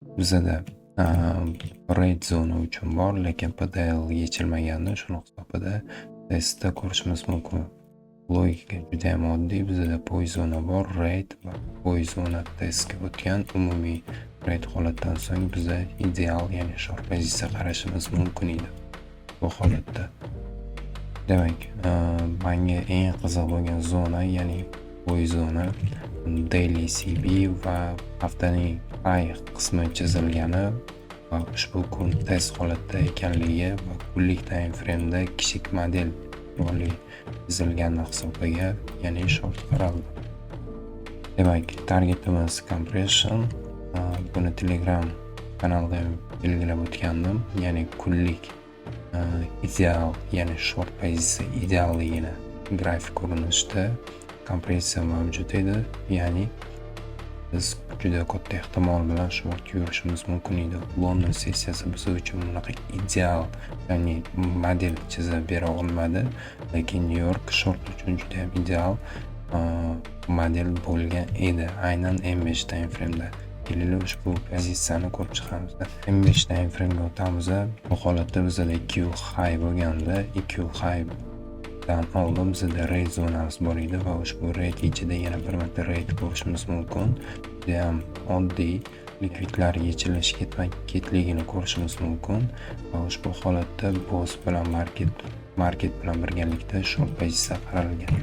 Bizada red zona uchun bor, lekin PDL yechilmagandi. Shuni hisobida testda ko'rishimiz mumkin. Logika judayam oddiy. Bizada POI zona bor, red va POI zona testga o'tgan umumiy red holatdan so'ng biza ideal, ya'ni short pozitsiya qarashimiz mumkin edi bu holatda. Demak, manga eng qiziq bo'lgan zona, ya'ni POI zona, daily CB va haftaning high qismi chizilgani va ushbu kun test holatda ekanligi va kunlik time frameda kichik model chiroyli chizilgani hisobiga, ya'ni short qaraldi. Demak, targetimiz compression. Buni Telegram kanalida ham belgilab o'tgandim, ya'ni kunlik ideal, ya'ni short pozitsiya idealligini grafik ko'rinishda kompressiya mavjud edi, ya'ni biz juda katta ehtimol bilan short yurishimiz mumkin edi. London sessiyasi biz uchun bunaqa ideal, ya'ni model chizib bera olmadi, lekin Nyu York short uchun juda ham ideal model bo'lgan edi, aynan M5 time frameda. Kelinglar, ushbu pozitsiyani ko'rib chiqamiz. M5 time framega o'tamiz. Bu holatda bizada EQ high bo'lganda, EQ high dan oldin bizada red zonamiz bor edi va ushbu red ichida yana bir marta red ko'rishimiz mumkin. Judayam oddiy likvidlar yechilish ketma ketligini ko'rishimiz mumkin va ushbu holatda BOS bilan market bilan birgalikda short pozitsiya qaralgan.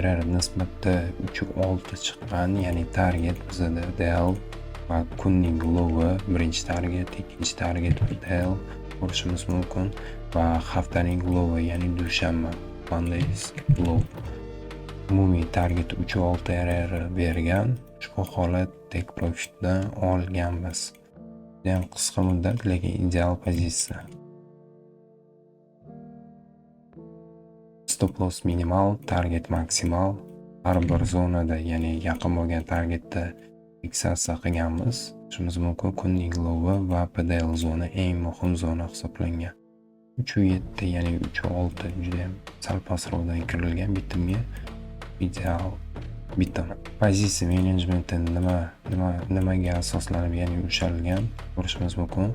RR nisbatda 3,6 chiqqan, ya'ni target bizada DL va kunning lowi birinchi target, ikkinchi target DL ko'rishimiz mumkin va haftaning lowi, ya'ni dushanba, Monday's low. Umumiy target 3,6 RR bergan. Ushbu holat take profitdan olganmiz. Judayam qisqa muddat, lekin ideal pozitsiya. Stop loss minimal, target maksimal. Har bir zonada, ya'ni yaqin bo'lgan targetda fiksatsiya qilganmiz. Tushimiz mumkin, kunning lowi va PDL zona eng muhim zona hisoblangan. 3,7, ya'ni 3,6, judayam sal pastroqdan kirilgan bitimga, ideal bitim. Pozitsiya menejmenti nimaga asoslanib, ya'ni ushalgan, ko'rishimiz mumkin.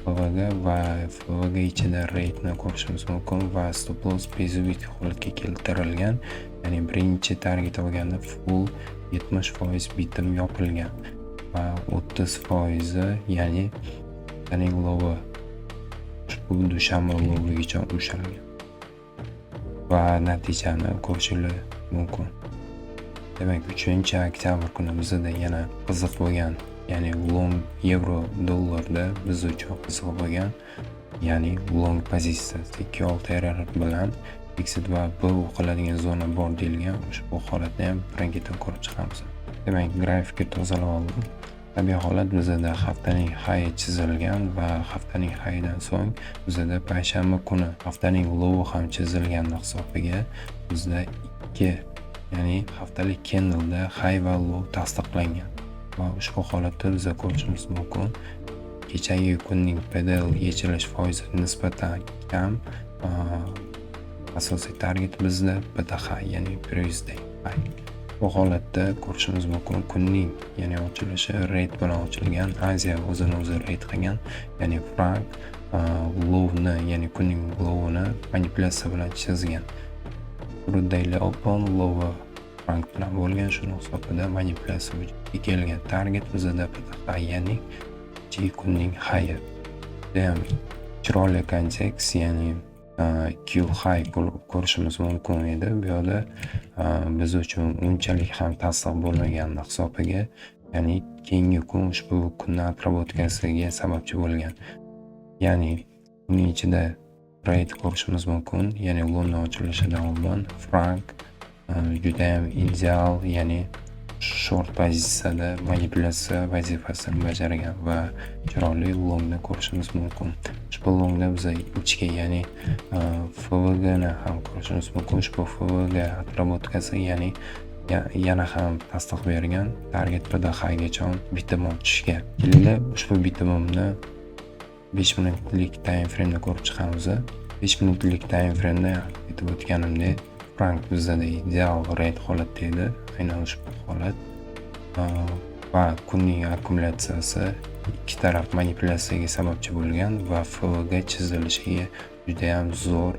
FVG va FVG ichida rate'ni ko'rishimiz mumkin va stop loss безубыток holatga keltirilgan. Ya'ni birinchi target olganda full 70% bitim yopilgan va 30%, ya'ni haftaning lowi, ushbu dushanba lowigacha ushalgan va natijani ko'rishinglar mumkin. Demak, 3 oktyabr kuni bizada yana qiziq bo'lgan, ya'ni long yevro dollarda biz uchun qiziq bo'lgan, ya'ni long pozitsiyasi 2,6 RR bilan fixed va B o'qiladigan zona bor deyilgan. Ushbu holatni ham birin-ketin ko'rib chiqamiz. Demak, grafikni tozalab oldim. Tabiiy holat, bizada haftaning high chizilgan va haftaning highdan so'ng bizada payshanba kuni haftaning lowi ham chizilgani hisobiga bizda ikki, ya'ni haftalik candleda high va low tasdiqlangan va ushbu holatda biza ko'rishimiz mumkin, kechagi kunning PDL yechilish foizi nisbatan kam. Asosiy target bizda PDH, ya'ni previous day high. Bu holatda ko'rishimiz mumkin, kunning, ya'ni ochilishi red bilan ochilgan. Aziya o'zini o'zi red qilgan, ya'ni frank lowni, ya'ni kunning lowini manipulyatsiya bilan chizgan. Daily open lowi frank bilan bo'lgan, shuni hisobida manipulyatsiya vujudga kelgan. Target bizada PDH, ya'ni kechagi kunning high. Judayam chiroyli kontekst, ya'ni Q high ko'rishimiz mumkin edi. Bu yoqda biz uchun unchalik ham tasdiq bo'lmagani hisobiga, ya'ni keyingi kun ushbu kunni отработка siga sababchi bo'lgan. Ya'ni uning ichida trade ko'rishimiz mumkin, ya'ni London ochilishidan oldin frank judayam ideal, ya'ni short pozitsiyada manipulyatsiya vazifasini bajargan va chiroyli longni ko'rishimiz mumkin. Ushbu longda biza ichki, ya'ni FVGni ham ko'rishimiz mumkin. Ushbu FVG отработка si, ya'ni yana ham tasdiq bergan target PDHgacha bitim ochishga. Kelinglar, ushbu bitimimni 5 minutlik time frameda ko'rib chiqamiz. 5 minutlik time frameda aytib o'tganimdek, frank bizada ideal red holatda edi. Aynan ushbu holat va kunning akkumulyatsiyasi Ikki taraf manipulyatsiyaga sababchi bo'lgan va FVG chizilishiga judayam zo'r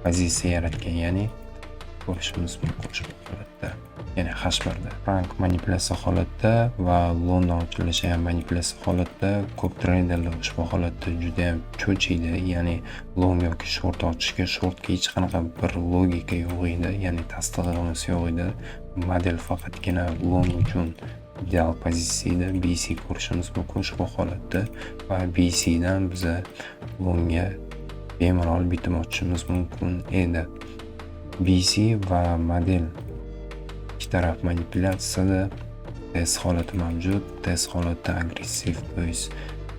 pozitsiya yaratgan, ya'ni ko'rishimiz mumkin ushbu holatda, ya'ni H1da frank manipulyatsiya holatda va London ochilishi ham manipulyatsiya holatda. Ko'p treyderlar ushbu holatda judayam cho'chiydi, ya'ni long yoki short ochishga, shortga hech qanaqa bir logika yo'q edi, ya'ni tasdig'imiz yo'q edi. Model faqatgina long uchun ideal pozitsiya edi. BC ko'rishimiz mumkin ushbu holatda va BCdan biza longga bemalol bitim ochishimiz mumkin edi. BC va model ikki taraf manipulyatsiyada test holati mavjud. Test holatda agressiv, то есть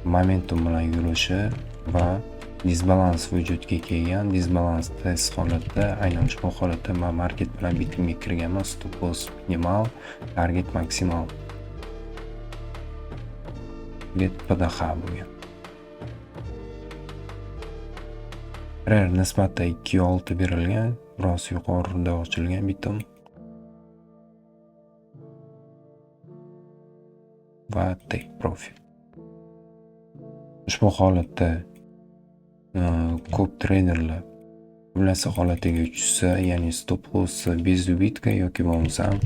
momentum bilan yurishi va disbalans vujudga kelgan. Disbalans test holatda, aynan ushbu holatda man market bilan bitimga kirganman. Stop loss minimal, target maksimal. Target PDH bo'lgan. RR nisbati 2.6 berilgan, biroz yuqorida ochilgan bitim. Va take profit. Ushbu holatda ko'p treyderlar akkumulyatsiya holatiga tushsa, ya'ni stop loss без убытка yoki bo'lmasam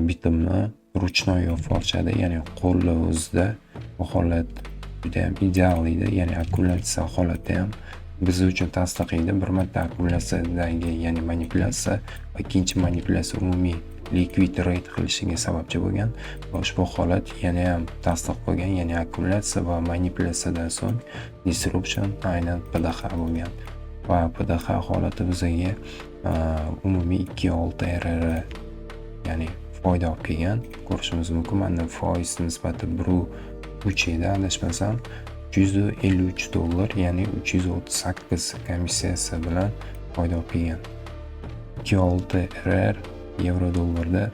bitimni ручной yopib olishadi, ya'ni qo'lni o'zida. Bu holat juda ham ideal edi, ya'ni akkumulyatsiya holati ham biz uchun tasdiq edi. Bir marta akkumulyatsiyadagi, ya'ni manipulyatsiya va ikkinchi manipulyatsiya umumiy likvid raid qilishiga sababchi bo'lgan va ushbu holat yana ham tasdiq bo'lgan, ya'ni akkumulyatsiya va manipulyatsiyadan so'ng disruption aynan PDH bo'lgan va PDH holati bizaga umumiy 2.6 RR, ya'ni foyda olib kelgan. Ko'rishimiz mumkin, mana foiz nisbati 1.3 edi, adashmasam 353 dollar, ya'ni 338 komissiyasi bilan foyda olib kelgan. 2.6 RR yevro dollarda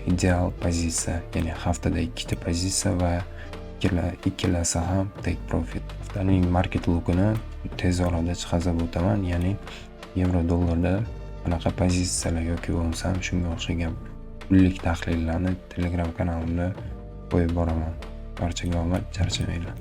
ideal pozitsiya, ya'ni haftada ikkita pozitsiya va ikkalasi ham take profit. Haftaning market lookini tez orada chiqazib o'taman, ya'ni yevro dollarda qanaqa pozitsiyalar yoki bo'lmasam shunga o'xshagan pullik tahlillarni Telegram kanalimda qo'yib boraman. Barchaga omad, charchamanglar.